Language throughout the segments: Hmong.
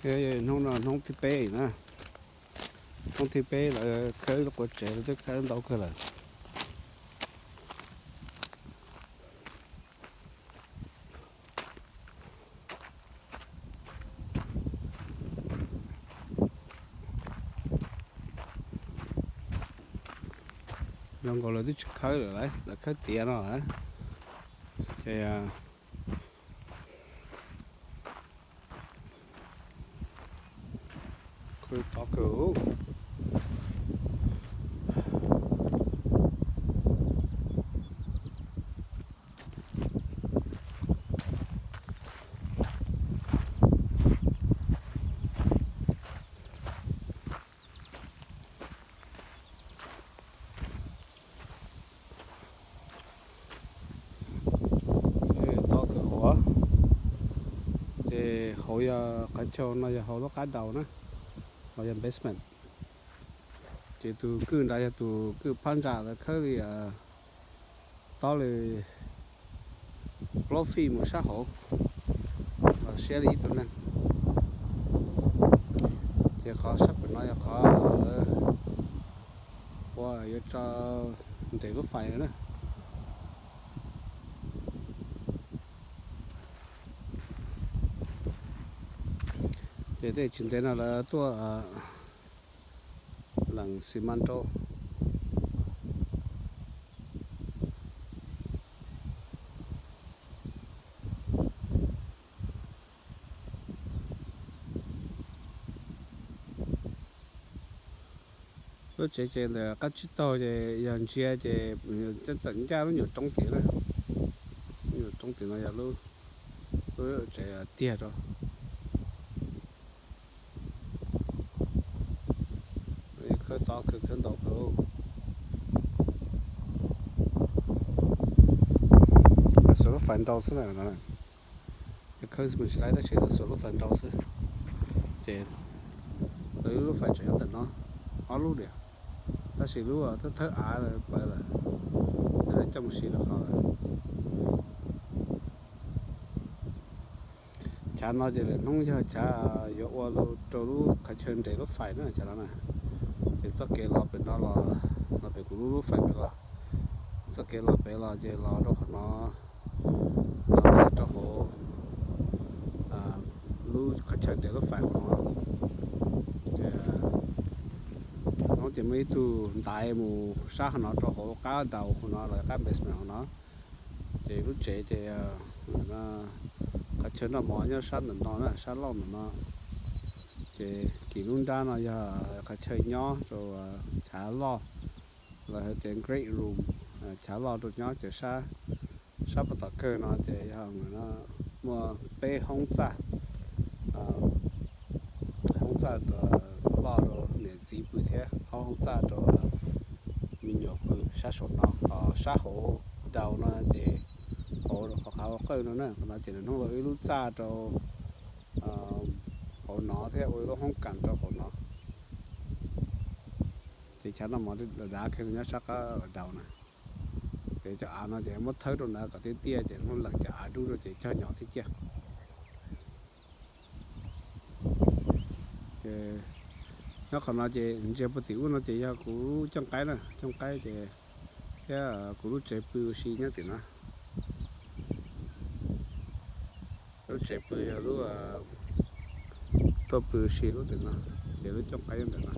Hnub no hnub thib peb na, hnub thib peb lawv khawb lub quav tsev, lawv twb khawb ntau kawg lawm. Zoo nkaus lawv twb tsis khawb lawm, lawv khawb tiav no lawm. Ces khawb tob kawg. Tob kawg hauv. Ces hauv yog qhov chaw no yog hauv lub qab daus na, los yog basement. Ces tus kwj nrad yog tus kwj phab ntsa lawv khawb li tob li plaub feet mus sab hauv los siab li ib tug neeg. Ces qhov sab pem no yog qhov uas yuav tso nres lub fais na. Ces tej tsis ntev no lawv tuaj lees xi mas rau. Lub tsev ces ntawm qab tsib taug ces yog ntsia ces tseem ncaj lub nyuam roob tid na. Lub nyuam roob tid no yog lub tsev tiag rau. Khawb tob kawg, khawb ntau kawg. Lawv xuas lub fais nrau xwb na. Khawb xwb mas tsis laib tab sis lawv xuas lub fais nrau xwb. Ces lawv lub fais tseem nyob ntawm no, ob lub diam, tab sis lub thawb thawb av lawv paws lawm, lawv coj mus siv rau qhov lawm. Chav no ces lwm hnub yog chav yuav ua rau lub qhov chaw nres lub fais na, chav no na. Ces txoj kev los pem no los, los pem kuv lub lub fais pem los, txoj kev los pem los ces los rau qhov no, los rau hauv lub qhov chaw nres lub fais hauv no. Ces hnub ces muaj ib tug ntaiv mus sab qhov no rau hauv qab daus hauv no los qab basement hauv no. Ces lub tsev ces qhov chaw noj mov nyob sab ntawm no na, sab loj ntawm no. Ces kis lub nrab no yog qhov chaw nyob rau chav loj, los hais tias great room, chav loj rau nyob ces sab puag tom kawg no ces yog muaj peb hoob txaj, hoob txaj loj rau niam txiv pw thiab ob hoob txaj rau me nyuam pw sab saum no. Ho sab hauv daus no ces hauv qhov qab hauv qawj no na, qhov no ces nws hnub ua ib lub txaj rau hauv no thiab ua ib lub hoob kas rau hauv no. Ces chav noj mov dav dav kiag nyob sab qab daus na. Ces cov av no ces muab thawb rau ntawd kom tiaj tiaj ces muab leem cov av dub rau ces cog nyom thiab ciaj. Ces nyob qhov no ces ntsia puag tim ub no ces yog kuv lub cooj qaib na, cooj qaib ces thiab kuv lub tsev pw ua si nyob tim no. Lub tsev pw yog lub tuaj pw ua si lub tim no, ces lub cooj qaib nyob ntawm no.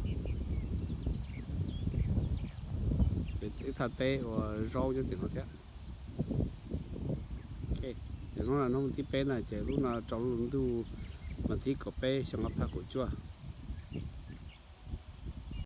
Ces ib thaj teb ua zaub nyob tim no thiab. Ces hnub no hnub thib peb na ces lub no rau lub ntuj mas thib kaum peb xyoo ob phav kaum cuaj.